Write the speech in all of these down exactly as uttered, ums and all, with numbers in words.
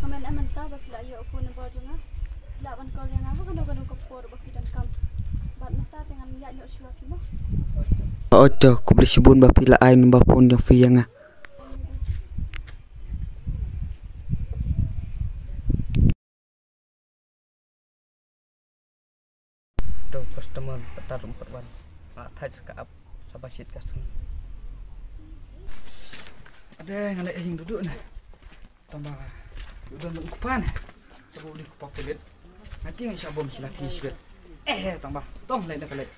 Nga mut mynta ba phi la ïoh phone number jong nga. Phi lah ban call ïa nga ha kano kano ka por ba phi donkam. Bad mynta te ngan ïaid noh shuwa phi mo. Oto, khublei shibun ba phi la ai number phone jong phi ïa nga. To customer pat tar ruh pat wan. Nga thait sa ka app sa ba shit ka seng. Ade nga leh ïing duh duh ne. Tang ba u don u kpa ne. Sa u dei u kpa pelet. Nga tieng sha bom sila ti shibet. Eh, tang ba tong leh ne pelet.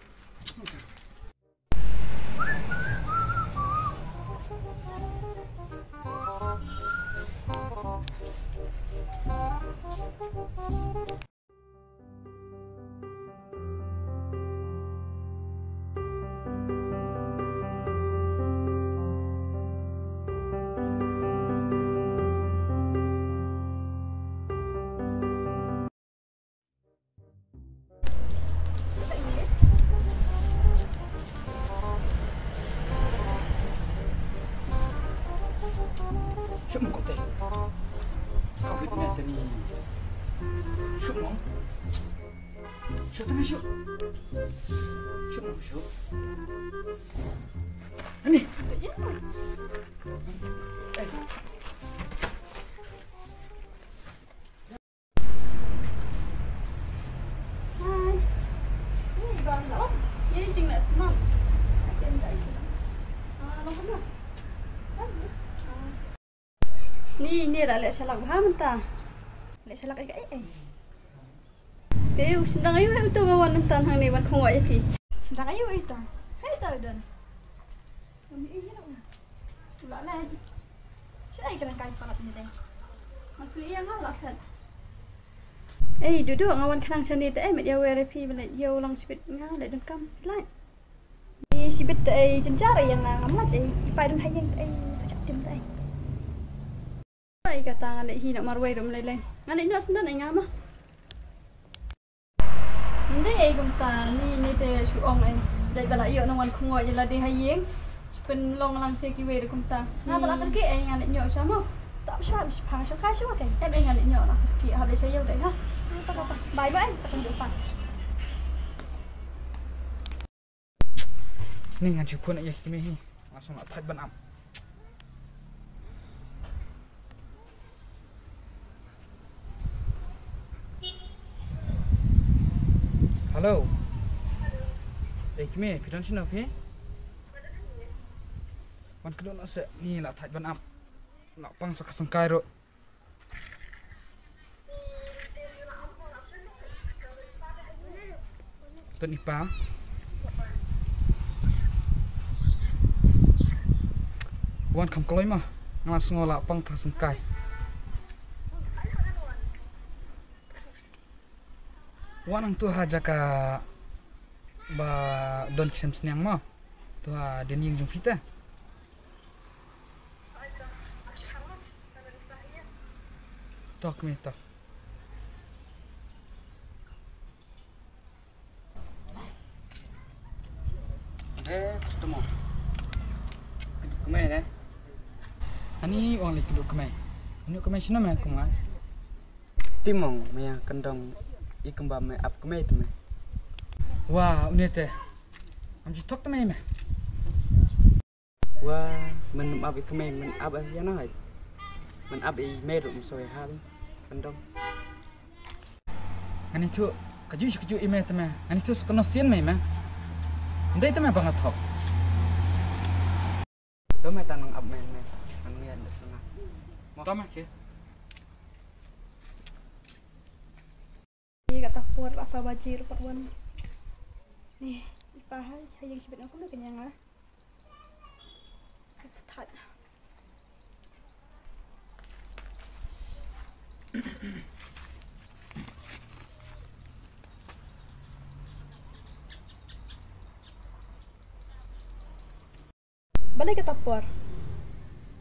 Shuh mo kote. Ka wit me tani. Shuh mo. Shuh tani shuh. Shuh mo shuh. Ani. Eh. Ni, ni la leh shalak bha mynta. Leh shalak ei ei ei. Te u shynrang aïu uto ba wan mynta hangne ban khongwai ïa phi. Shynrang aïu uto? Hei uto u don. Kami ïa nang. La la. Shu ai ka nang kai palat ni dei. Masih ïa nga la khat. Ei, Dudu, nga wan khnang shane te ei, met ïa wer ïa phi, ba leit ïew lang shibit nga leit donkam. Lait. Ni shibit te ei, jynjar ïa nga, ngam lait ei. I pai don ha ïing te ei, sa chak tim te ei. Ai kata nga leit hi noh marwei ruh lei lei. Nga leit noh sendon ei nga ma. Ndei ei kumta ni ni te shu ong ei. Jait ba la ïoh nang wan khongwai ïa lade ha ïing. Shu pynlong lang se kiwei de kumta. Nga ba la kyrkieh ei nga leit noh sha mo. Ta shu ha shu phang shu kai shu kai. Em ei nga leit noh la kyrkieh hap leit sha ïew dei ha. Kata kata. Bye bye sa pynduh pat. Ni ngan shu phone ïa ki mei hi. Nga sngewlah thait ban ap. Hello. Eh, ki mei, phi don shano phi? Wan kylluid noh se, ni la thait ban ap. La pang sa ka sengkai ruh. Tun i pa. Wan kham kloi ma. Nga la sngew la pang tha sengkai. Wan nang tu ha jaka ba don ksem sniang ma. Tu ha den ïing jong phi te. Tok mi tok. Eh, customer. Kmai ne? Ani ong lei kmai. Ani kmai sino me kumnga? Timong me ya kendong i kumba me ap kmai te me. Wa, une te. Am ji tok te me me. Wa, men ap i kmai, men ap ya na hai. Men ap i me ru so ya hal. Kendong. Ngani tu kaju kaju i me te me. Ngani tu sekono sien me me. Ndai te me bang atok. To me tanong ap me me. Anu ya ndak sana. To me ke. Ni kata por asa bajir pat wan. Ni, i pa hai, hai yang sibet aku nak kenyang ah. Thait. Balei kata por?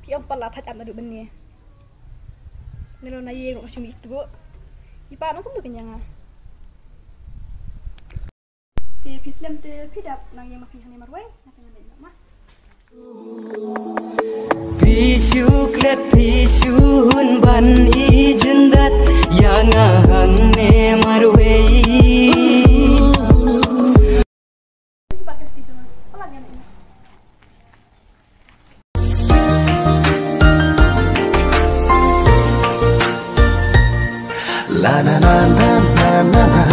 Phi ong pat la thait ap naduh mynne. Ngi lo na ïing ruh ka shim itu. I pa nang kum du kenyang ah. Te phi slem te phi dap nang ïeng ma phi hangne marwei. Nga te ngan leit noh ma. Phi shu klet phi shu hun ban i jin. Marwei. La na na na na na na.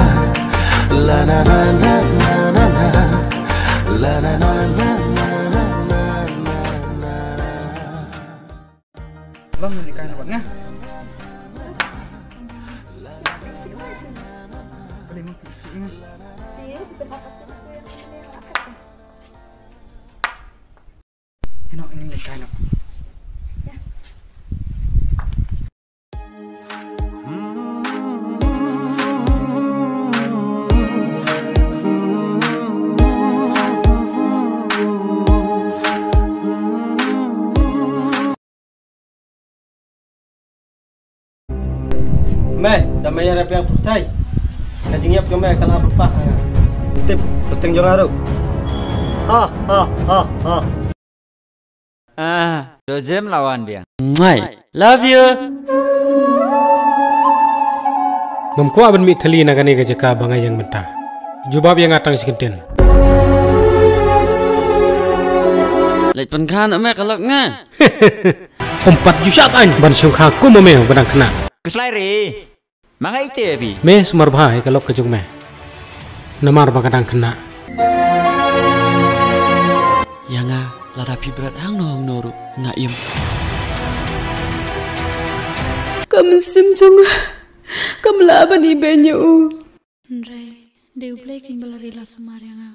La na na na na na na. La na na na na na na. Long ni kai na bang nga. Boleh mau isi nga. Ino ini ni kai na. Me, da me ïa biang pyrthei. Ka jingïap jong me ka la bapah ha nga. Tip, pyrteng jong nga ruh. Ha ha ha ha. Ah, do jem lawan biang. Mai, love you. Ngam kwah ban mih thali na kane ka jaka ba nga ïeng mynta. Jubab ïa nga tang shi kyntien. Leit pynkha na me ka lok nga. Ym pat ju shah aiñ ban shongkha kum ma me ba dang khynnah. Khuslai re. Ma nga ite bi. Me sumar bha ïa ka lok ka jong me. Namar ba ka dang khynnah. Ïa nga lada phi bret hangno hangno ruh nga im. Ka mynsiem jong nga kam lah ban ibeiñ ïa u. Hynrei dei U Blei keiñ ba la ri la sumar ïa nga.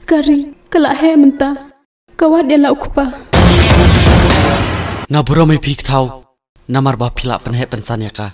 Ka ri ka la heh mynta. Ka wad ïa la u kpa. Nga burom ïa phi kthaw namar ba phi la pynheh pynsan ïa ka.